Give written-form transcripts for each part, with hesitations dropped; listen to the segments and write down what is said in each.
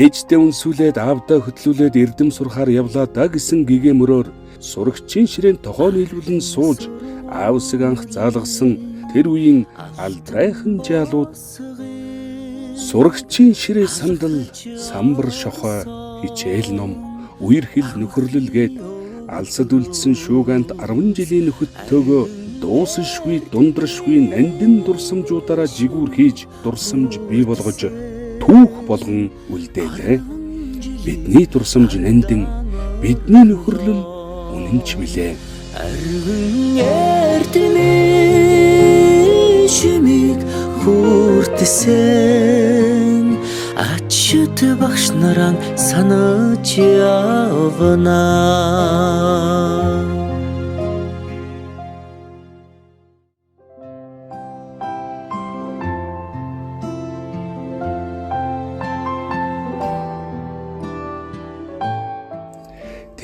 Ээждээ үнсүүлээд аавдаа хөтлүүлээд эрдэм сурахаар явлаа да гэсэн гэгээ мөрөөр сурагчийн ширээн тохоо нийлүүлэн сууж аавсыг анх заалгасан тэр үеийн алдрайхан жаалууд сурагчийн ширээ сандал самбар шохой хичээл ном үерхэл нөхөрлөл гээд алсад үлдсэн шүүгаант 10 жилийн нөхөдтэйгөө дуусшгүй дундрашгүй нандин дурсамжуудаараа жигүүр хийж дурсамж бий болгож түүх болгон үлдээлээ. Бидний дурсамж нандин, бидний нөхөрлөл үнэн ч билээ. Арвин эрдэнэ шимийг хүртсэн ачид багш нараа санаж явна.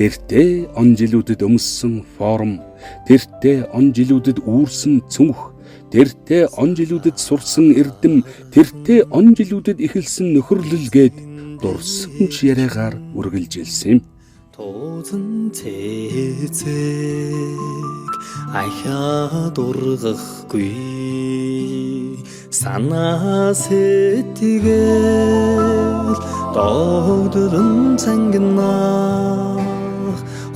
Тэртээ он жилүүдэд өмссөн форм, тэртээ он жилүүдэд үүрсэн цүнх, тэртээ он жилүүдэд сурсан эрдэм, тэртээ он жилүүдэд эхэлсэн нөхөрлөл гээд дурсамж яриагаар үргэлжилсэн юм. Тузан цэцэг ахиад ургахгүй санаа сэтгэл догдолон цангинах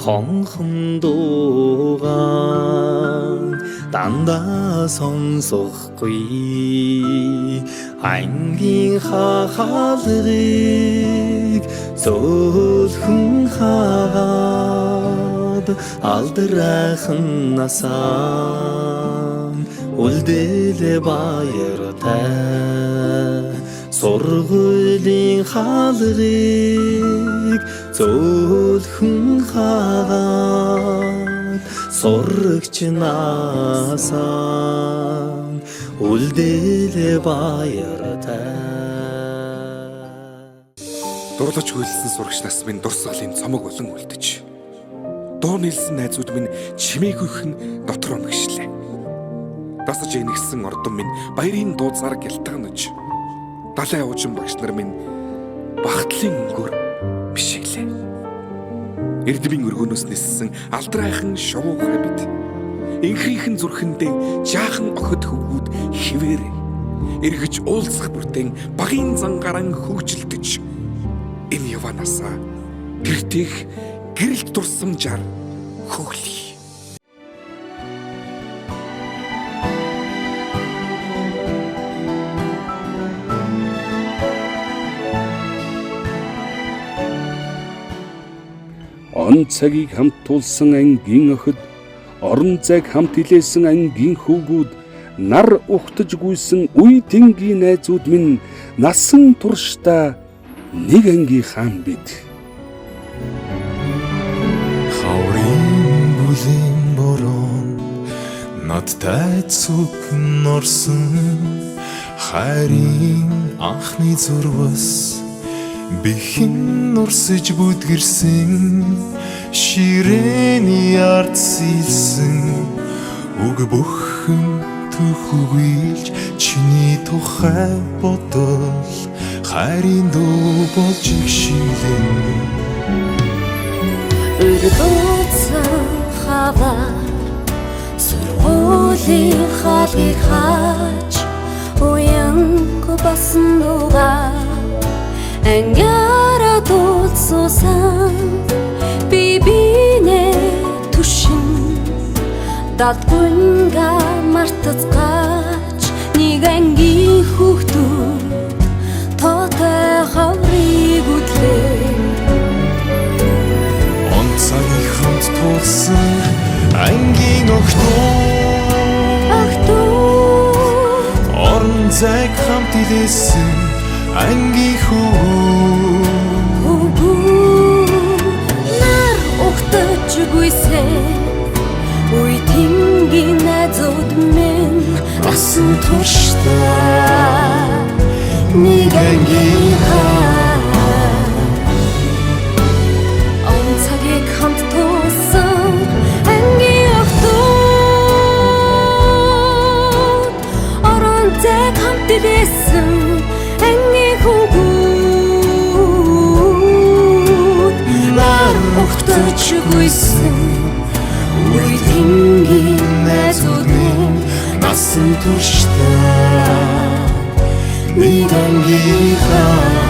хонхон дуугаан дандаа сонсохгүй ангийн хаалгыг зөөлхөн хаагаад алдрайхан насаа үлдээлээ баяртай сургуулийн хаалгыг зөөлхөн хаагаад сурагч насаа үлдээлээ баяртай. Дурлаж хөлсөн сурагч нас минь дурсгалын цомог болон үлдэж. Дуу нийлсэн найзууд минь чимээгүйхэн дотроо мэгшлээ. Дасаж энэгсэн ордон минь баярын дууцаар гялтганаж. Далай уужин багш нар минь багтлын өнгөөр бишиглээ. Эрдмийн өргөнөөс ниссэн алдрайхан шувуухай бид. Инхрийнхэн зүрхэндээ жаахан охид хөвгүүд хിവэр эргэж уулзах бүртэн багийн зангаран хөгжилдөж энэ яваанасаа гэртех гэрэлт дурсамжаар хөглөе. Он цагийг хамт тулсан ангийн охид, орон зайг хамт илээсэн ангийн хөвгүүд, нар ухтаж гүйсэн үе тэнгийн найзууд минь насан туршдаа нэг ангийн хаан бид. Хаврын бүлийн борон надтай цуг норсон хайрын анхны зурвас бихэн нурсаж бүдгэрсэн ширээний ард сэлсэн үг бүхэн төхөглж чиний тухай бодол хайрын дуу болж игшилэн. Өргөцсөн хавар сургуулийн хаалгыг хааж уянг болсон дугаар ангиараа дуулсуусан би бинэ түшин далдгүнга мартацгааж нэг ангийн хүүхдүүд тоотой хаврыг үдлээ. Он цагийг хамт тулсан ангийн охтууд Охтууд орон зайг хамт илээсэн ангийн хүү нар ухтаж гүйсэн үе тэнгийн найзууд минь насан туршдаа нэг ангийн хаан. Он цагийг хамт тулсан ангийн охтууд орон зайг хамт илээсэн ангийн хөвгүүд Насан туршдаа нэг ангийнхаа.